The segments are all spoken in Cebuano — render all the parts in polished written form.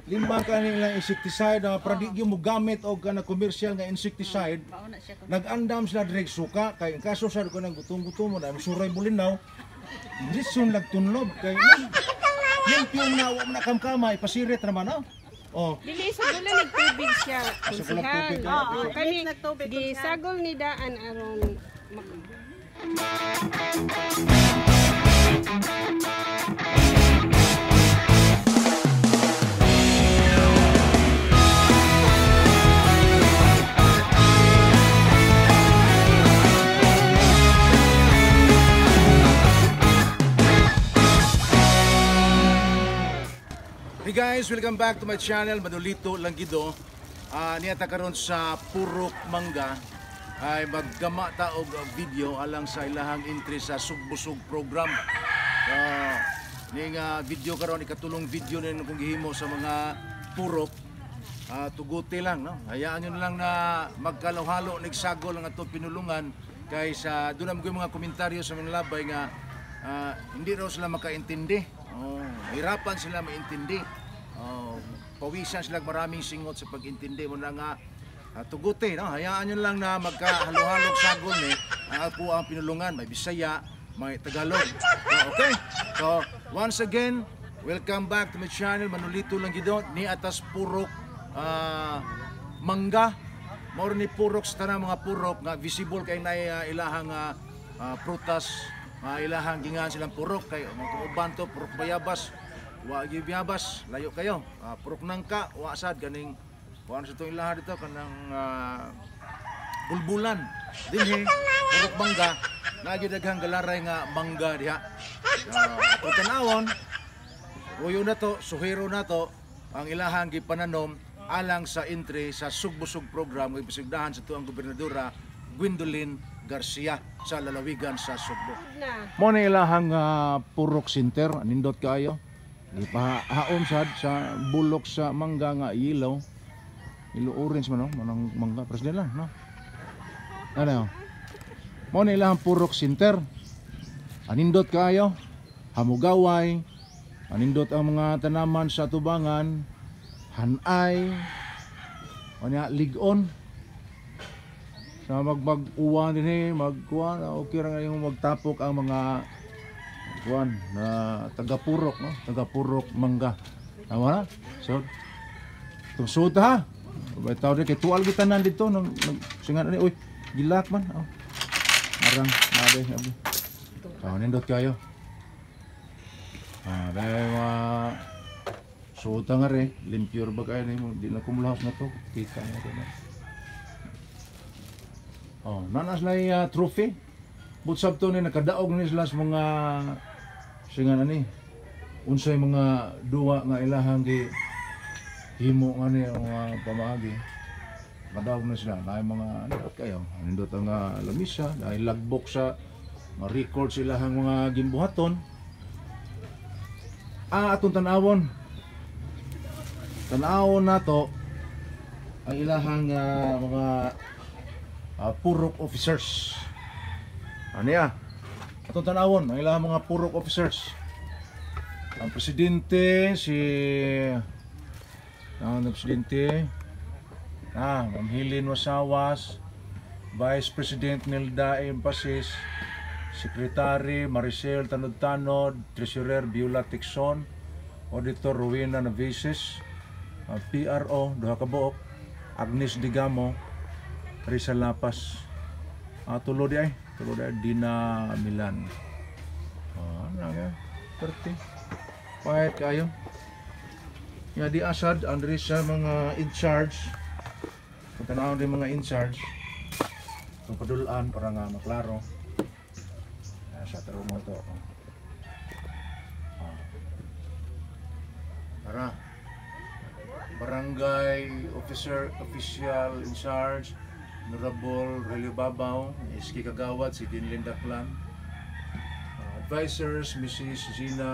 Limbang kaning lang insecticide para di gyud mo gamit og kana commercial nga insecticide. Nag-andam sila direk suka kay in kaso sa ko nang gutom-gutom mo na suray bulinaw. Disun lagtunlob kay limpyo na wa man na kamkama ipasirit ra man, oh. Oh, Dili sa gulan nagtubig siya. Sa gulan Konsehal. tubig, Oo, kani Nagtubig, gisagol ni daan aron Hey guys, welcome back to my channel, Manolito Langgido. Niya ta karon sa Purok Mangga ay maggama ta og video alang sa ilahang entry sa Sugbusog program. Ni nga video karon, ikatulong video na kung gihimo sa mga purok. Tuguti lang, no? Hayaan nyo na lang na magkalo-halo nagsagol ang atong pinulungan kay sa doon na mga komentaryo sa mga labay nga hindi raw sila makaintindi. Oh, hirapan sila maintindi. Oh, pawisan sila maraming singot sa pag-intindi mo na nga tuguti, no? Hayaan nyo lang na magkahalo-halo sagol ni ang ako ang pinulungan, may Bisaya, may Tagalog. Oh, okay? So, once again, welcome back to my channel, Manolito Langgido, ni atas Purok Mangga. Mao ni purok sa tanang mga purok nga visible kay nay ilahang prutas, ilahang gingan silang purok kay mga uban to purok bayabas, wa gyud bayabas, layo kayo. Purok nangka, wa sad ganing kuan sa itong ilaha dito kanang bulbulan. Dinhi purok mangga, naa gyud daghang galaray nga mangga diha. Ato tan-awon, ruyo na to, suhiro na to ang ilahang gipananom alang sa entry sa Sugbusog program nga ipasigdahan sa tuang gobernadora Gwendolyn Garcia sa lalawigan sa Sugbo. Na. Mo na ilahang Purok Center, nindot kaayo. Ipahaom sad sa bulok sa mangga nga yellow. Yellow orange man, no? Manang mangga president lang, no? Ano? Mo na ilahang Purok Center. Anindot kaayo. Hamugaway. Anindot ang mga tanaman sa tubangan. Hanay. Onya ligon. Sa magmag-uwan din eh, magkuan, okay ra ngayong magtapok ang mga kuan na tagapurok, no? Tagapurok mangga. Tama na? So, tumsud ha. Bay tawag kay tual gitanan dito nang singan ani, uy, gilak man. Oh. Marang nabe abi. Oh, nindot kayo. Dahil mga suta nga re, limpyor ba kayo nimo, di na kumulahos na to. Kita na to na. Oh, nanas na trophy. Butsab to ni nakadaog ni sila sa mga singan ani. Unsay mga duwa nga ilahang gi himo nga ni ang mga pamaagi. Nakadaog na sila naay mga ano kayo. Nindot ang lamisa, naay logbook sa mga records ilahang mga gimbuhaton. Atong tan-awon. Tan-awon nato ang ilahang mga purok officers. Ano ya? Atong tan-awon ang ilahang mga purok officers. Ang presidente si ang presidente Ma'am Helen Wasawas, Vice President Nilda Empasis, Secretary Maricel Tanod-Tanod, Treasurer Viola Tixon, Auditor Rowena Navises, PRO duha ka buok, Agnes Digamo, Risa Lapas. Tulo di ay, tulo di ay, Dina Milan. Ano nga? 30. Pahit kayo. Ya di asad Andres sa mga in charge. Pagtanawon din mga in charge. Itong padulaan para nga maklaro. Sa tarong mo to. Tara. Barangay officer, official in charge, Honorable Rogelio Babaw, SK Kagawad, si Dean Linda Clan. Advisors, Mrs. Gina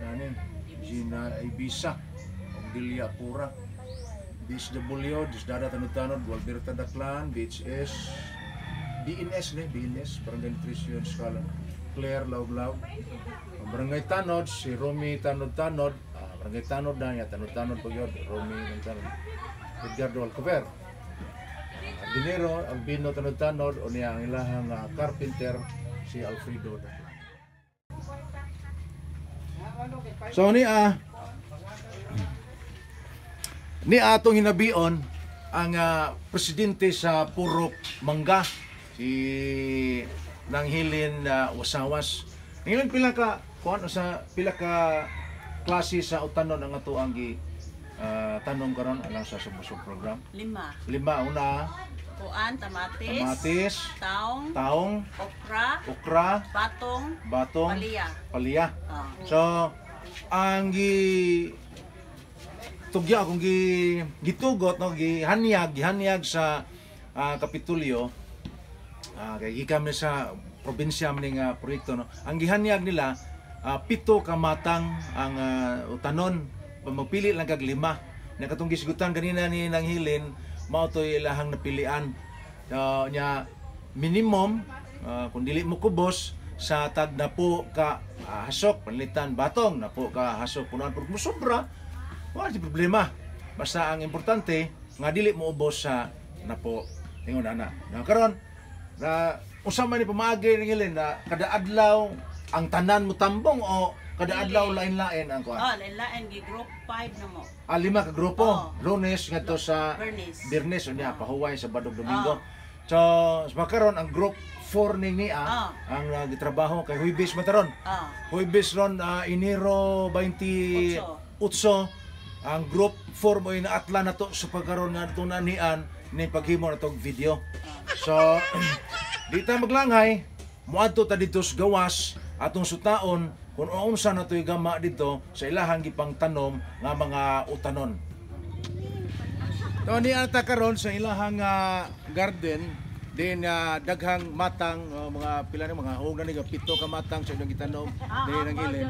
yani, Gina Ibiza, Ogdelia Pura, BSW, Disdada Tanod-Tanod, Gualberta Daclan, BHS, BNS ni, BNS, Barangay Nutrition Scholar. Claire Lauglaug. Ang Barangay Tanod, si Romy Tanod Tanod, Barangay Tanod na niya, Tanod Tanod pag yun, Romy Tanod Tanod, Edgardo Alcover. Hardinero, Albino Tanod Tanod, o niya ang ilahang carpenter, si Alfredo Daclan. So ni ni atong hinabion ang presidente sa Purok Mangga, si Nanghilin Wasawas. Nanghilin, pila ka kuan sa pila ka klase sa utanon ang ato ang gi tanom karon alang sa Sugbusog program? Lima. Lima. Una, Kuan, kamatis, kamatis, taong, taong, okra, okra, batong, batong, palya. Palya. Ah. So, ang gi tugya akong gi gitugot, no, gihanyag sa Kapitulyo, kay gikan mi sa probinsya man nga proyekto, no, ang gihanyag nila, 7 ka matang ang utanon, magpili lang kag 5 na katong gisgutan kanina ni Nanghilin, mao toy ilahang napilian. So, nya minimum, kung dili mo kubos sa tag 10 ka hasok, panlitan batong 10 ka hasok punuan, pero kung sobra wala si problema, basta ang importante nga dili mo ubos sa 10. Ingon ana na karon na unsa man ni pamaagi ning ilin na kada adlaw ang tanan mo tambong o kada adlaw lain-lain ang kuan? Oh, lain-lain gi group 5 na mo. Ah, 5 ka grupo. Oo. Lunes ngadto sa Bernes. Biyernes, unya pahuway sa Badog Domingo. Oo. So, sa makaron ang group 4 ni niya Oo. ang nagitrabaho kay Huybes mataron. Ah. Huybes ron, Enero 28 ang group 4 mo inaatla na to sa pagkaron nga tunanian ni paghimo na tog video. So, di ta maglangay, moadto ta didto sa gawas atong sutaon kung unsa na to'y gama dito sa ilahang gipangtanom nga mga utanon. So, ni ata karon sa ilahang garden din, daghang matang, mga pila ni mga hug na ni 7 ka matang sa ilang gitanom din ang ilin.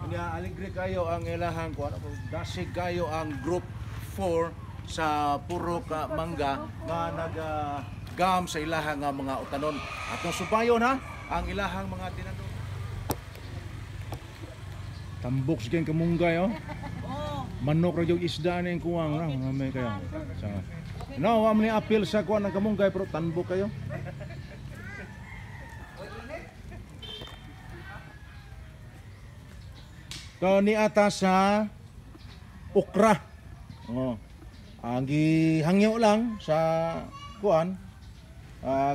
Nya aligre kayo ang ilahang kuan, dasig kayo ang group 4 sa Purok Mangga nga nagagam sa ilahang nga mga utanon. Atong subayon ha ang ilahang mga tinanom. Tambok sige kamunggay oh. Oh, Manok ra yung isda na yung kuwang na may kayo. Sa No, wa man ni apil sa kuan ng kamunggay pero tanbok kayo. To ni ata sa okra. Oh. Ang gihangyo lang sa kuan,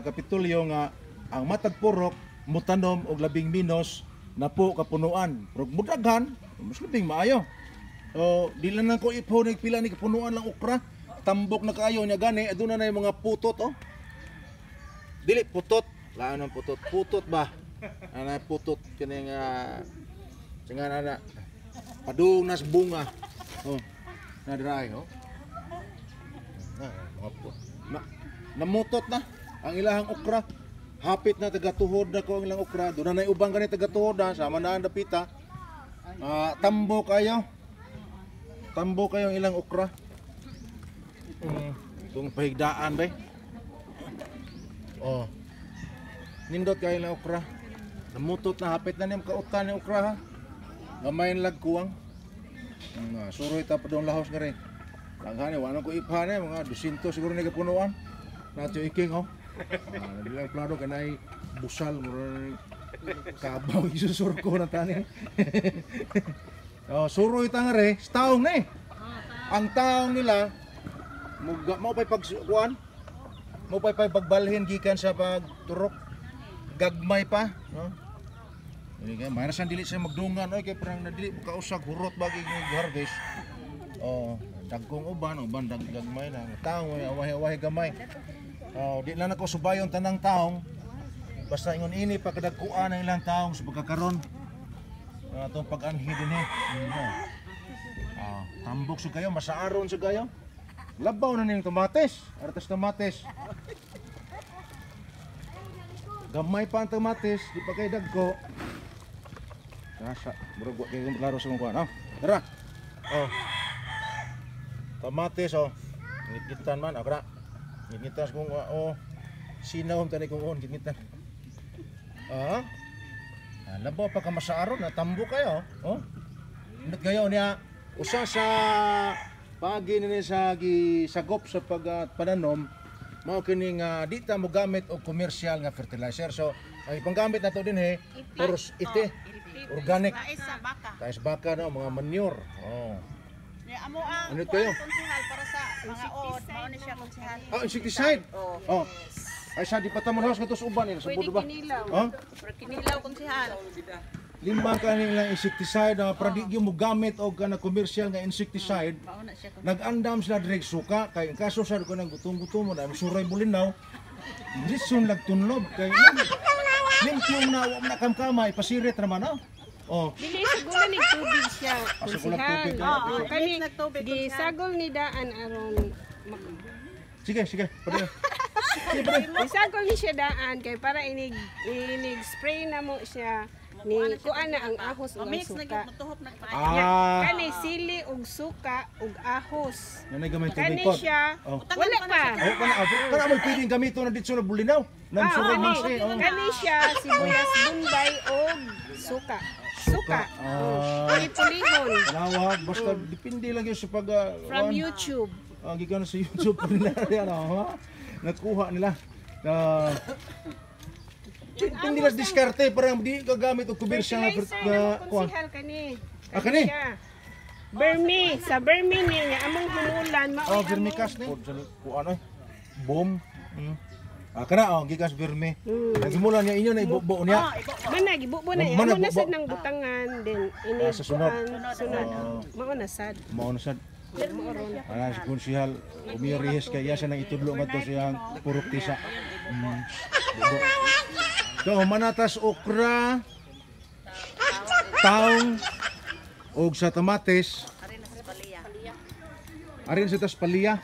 Kapitulyo nga ang matag purok mutanom og labing minos 10 ka punuan. Pero mudaghan, mas labing maayo. O di lang nako ipon pila ni kapunuan lang okra. Tambok na kaayo niya gani, aduna na yung mga putot oh. Dili putot, laan ang putot, putot ba? Ana putot kini nga singan ana. Padung nas bunga. Oh. Na dry oh. Na, mga na, namutot na ang ilahang okra. Hapit na tagatuhod na ko ang ilang okra. Doon na ubang gani tagatuhod na sama na ang dapita. Tambo kayo. Tambo kayo ang ilang okra. Itong pahigdaan ba? Oh. Nindot kayo ilang okra. Namutot na, hapit na niyang kautan ni okra ha. Gamayin lag kuwang. Suroy ta pa doon lahos nga rin. Langhani, wala ko iphan mga 200 siguro ni kapunuan. Nato iking oh. Nadilang plano kanay busal mura kabaw isusurko na tani. Oh, suroy ta nga re, taong na eh. Ang taong nila mo pay pagkuan. Mo pay pagbalhin gikan sa pagturok. Gagmay pa, no? Dili kay mayra sang dili siya magdungan oy kay parang nadili mo kausag hurot bagay ng harvest. Oh, dagkong uban, uban gagmay lang. Taong ay awahi-awahi gamay. Oh, di lang ako subayon tanang taong. Basta ingon ini pa kadagkuan ang ilang taong sa pagkakaron. Atong pag-anhi din eh. Tambok sa kayo, masaaron sa kayo. Labaw na ning tomates, artas tomates. Gamay pa ang tomates, di pa kay dagko. Nasa, murag wa kay klaro sa kung kuan, oh. Tara. Oh. Tomates oh. Ngitngitan man, akra. Ngitngitan sa kung oh. Sinaw tani kung on ngitngitan. Ah. Ah, labaw pa ka masaaron na tambo kayo. Oh. Indot kayo niya usa sa paagi nini sa gisagop sa pag pananom mao kini nga di ta mogamit og commercial nga fertilizer. So ang ipanggamit nato dinhi puros ite, organic. Tais sa baka. Tais baka no, mga manure. Oh. Ya, amo ang Ano kayo? Konsehal para sa mga ood, mao ni siya konsehal. Ah, insecticide. Oh. Ay sa di pa ta mo sa uban nila sa Pwede budo ba? kinilaw. Oh. Pero kinilaw konsehal. Limang kaning lang insecticide na para di gyud mo gamit og kana commercial nga insecticide. Mao na siya konsehal. Nag-andam sila direk suka kay ang kaso sa ko nang gutom-gutom mo na suray bulinaw. Ditson lagtunlob kay limpyong na wa man na kamkamay pasirit naman ah. Oh. Dili sagulan ni tubig siya. Ah, sagulan tubig, Konsehal. ah. Oo, kani Mix na tubig, gisagol ni daan aron Sige, sige. Pwede. Sige, pwede. Gisagol ni siya daan kay para inig inig spray na mo siya ni kuan na ang ahos ug ang Mix na suka. gyud motuhop na pa. Ah, Kani sili ug suka ug ahos. nanay gamay tubig Kani pod. siya Oh. wala pa. Oh, kana kana mo pwedeng gamiton na ditso na bulinaw. Nang Ah, suray kani, man siya. Oh. kani siya sibuyas bombay og suka. Suka. Ah. Puli-pulihon Tanawa, basta depende lang yun sa pag from kuwan. YouTube. Ah, gikan sa YouTube pa nila ano, ha? Nakuha nila. Ah, depende lang sa diskarte parang di ka gamit og commercial nga Fertilizer nga na mo kuwan. konsehal kani. Ah, kani? Siya. Bermi, sa Bermi ni nga among humulan mao Oh, vermicast ni. Kuan oy. Boom. Ah, kana oh, gikan sa vermi. Nagsimulan niya inyo na ibubo niya. Mana gibubo na Mana, amo na bubo. sad ng butangan then ini Ah, sa sunod. Sunod. Ah. Mao na sad. Mao na sad. Mao ron. Ah, si Konsihal Umio Reyes kay iya siya nang itudlo ngadto siyang purok tisa. Bubo. So, manatas okra, taong, og sa tamates. Ari na sa paliya. Arin sa tas palya.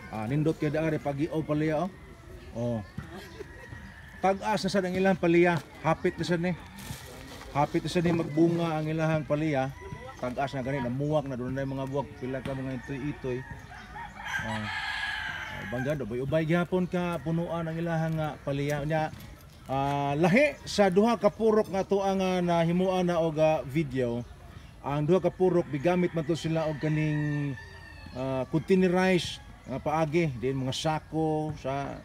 Ah, nindot kay daari pag-iaw palya oh. Oh. Tag-as na sad ang ilang palya. Hapit na sad ni. Hapit na sad ni magbunga ang ilahang palya. Tag-as na gani namuwak na doon na yung mga buwak pila ka mga itoy-itoy. Oh. Bangga do ubay gihapon ka punuan ang ilahang nga palya nya. Ah, lahi sa duha ka purok nga tuang nga nahimuan na og video. Ang duha ka purok bigamit man to sila og kaning containerized nga paagi din mga sako sa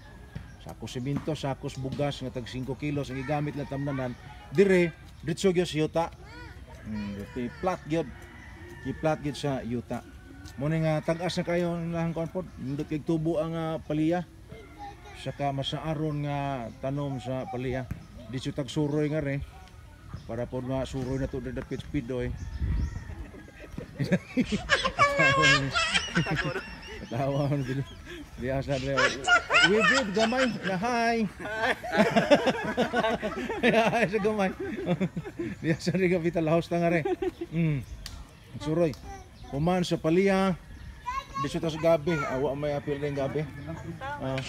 sako semento, sakos bugas nga tag 5 kilos ang gigamit lang tamnanan dire diretso gyud sa yuta. Plat gyud. Gi-plat gyud sa yuta. Mo ni nga tag-as na kayo ang ilahang kuan pod. Nindot kay tubo ang palya. Saka masaaron nga tanom sa palya. Di siya tagsuroy nga re. Para pod masuroy na to dapit speedoy. Tawa man bilo. Diya sa dire. Wave wave gamay na hi. Hi sa gamay. Diya sa dire kapital house ta nga re. Suroy. Human sa palya. Dito ta sa gabi. Awa may apil rin gabi. Ah.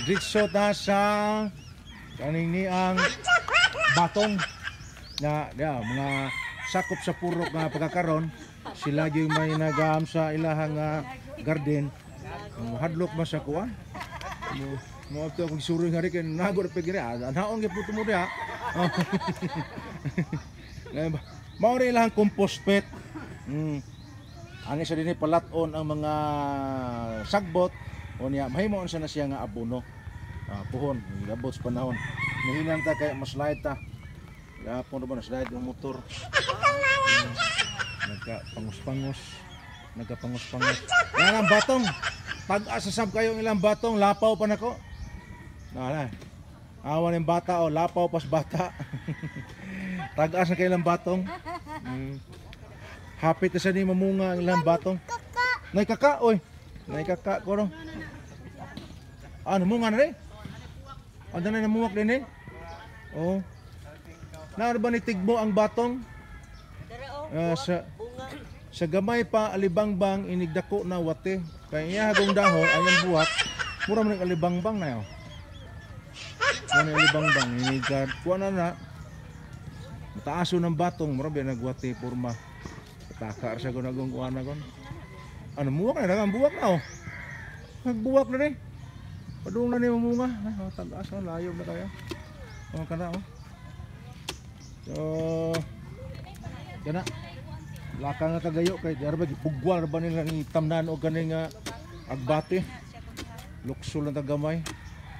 Dito ta sa kaning ni ang batong na ya, mga sakop sa purok nga pagkakaron sila yung may nagam sa ilahang garden. Hadlok ba sa kuan mo mo adto akong suroy nga ri kay nago ra pig ri anaon gyud puto mo diha. Mao rin ilahang compost pit. Ani sa dinhi palat-on ang mga sagbot o niya mahimo unsa na siya nga abono. Ah, puhon gabot sa panahon nahinan ta kay mas slide ta. Gapon ba na slide ang motor. Nagka-pangus-pangus. Nagka-pangus-pangus. Yan ang batong. Pag-asa sab kayo ang ilang batong, lapaw pa nako. Na. Awa ng bata o lapaw pas bata. Tag-as na kayo ilang batong. Hapit na sa ni mamunga ang ilang batong. Nay kaka oy. Nay kaka ko no. Ah, namunga na rin. Ano na namuwak din eh? Oh. Naar ba ni tigbo ang batong? Ah, sa gamay pa alibangbang inigdako na wate. Kay iya hagong dahon ayang buhat. Mura man ang alibangbang na yo. Mura ni alibangbang inigad kuan na na. Mataaso ng batong mura ba nagwate porma. Taka sa gunagong kuan na kon. Ano muwak na ang buwak na oh. Nagbuwak na rin. Padung na ni mamunga. Ay, oh, tag-as na layo na kayo. Oh, kana oh. So kana lakang na tagayo kay dara ba gipugwal ba nila ni tamnan og kani nga agbate. Luksol lang tagamay.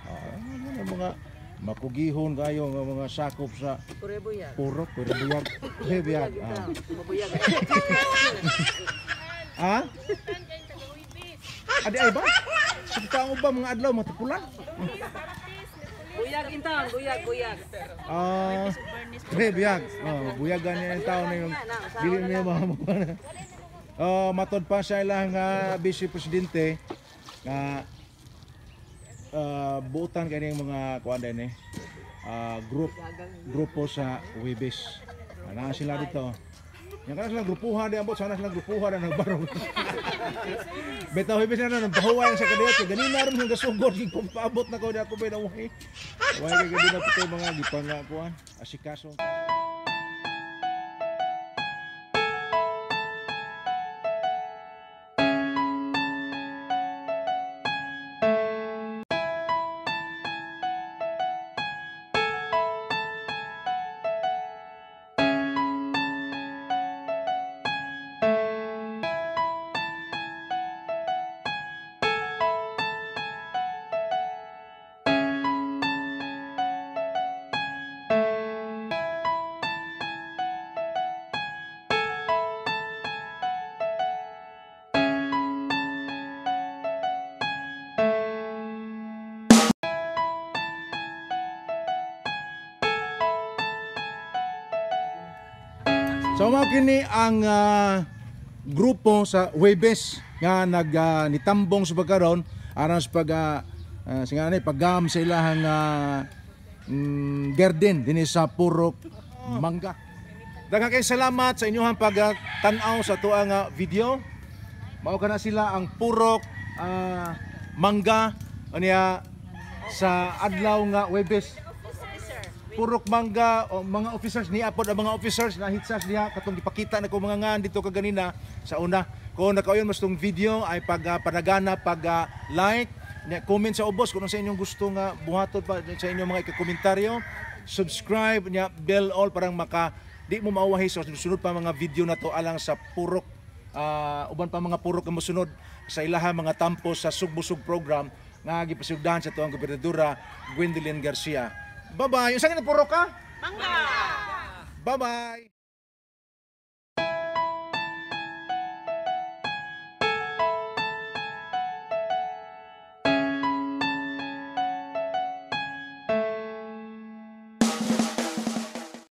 Ah, ano mga makugihon kayo nga mga sakop sa Purok, Purebuyag. Purebuyag. Ah. Ah? Adi ay ba? Sa ang uba mga adlaw matipulan. Buyag intaon, buyag, buyag. Ah, buyag. Oh, buyag gani ang tao na yung dili niya mga. Oh, matod pa sa ilang vice presidente nga buotan kani mga kuan din eh. Grupo sa Webes. Ana sila dito. Yang kana sila grupuha di ambot sana sila grupuha na nagbarog. Bitaw Webes na nang bahuwa sa kadiyot kay ganina ron hanggang sugod paabot na ko di ako bay nauhi. Way kay gabi na pito mga gipanga kuan asikaso. So mao kini ang grupo sa Webes nga nag nitambong sa pagkaron aron sa pag singani paggam sa ilahang garden dinhi sa Purok Mangga. Daghang kay salamat sa inyong pagtan-aw sa tuang video. Mao kana sila ang Purok Mangga unya sa adlaw nga Webes. Purok Mangga o mga officers niya pod ang mga officers na hitsas diha katong gipakita na ko mga ngan dito kaganina sa una. Kung nakauyon mas tong video ay pag panagana pag like, nya comment sa ubos kung ano sa inyong gusto nga buhaton pa sa inyong mga ikakomentaryo, subscribe nya bell all parang maka di mo mauwahi sa sunod pa mga video na to alang sa Purok uban pa mga purok nga mosunod sa ilaha mga tampo sa Sugbusog program nga gipasugdahan sa tuang gobernadora Gwendolyn Garcia. Bye-bye. Unsa nga purok ka? Mangga! Bye-bye.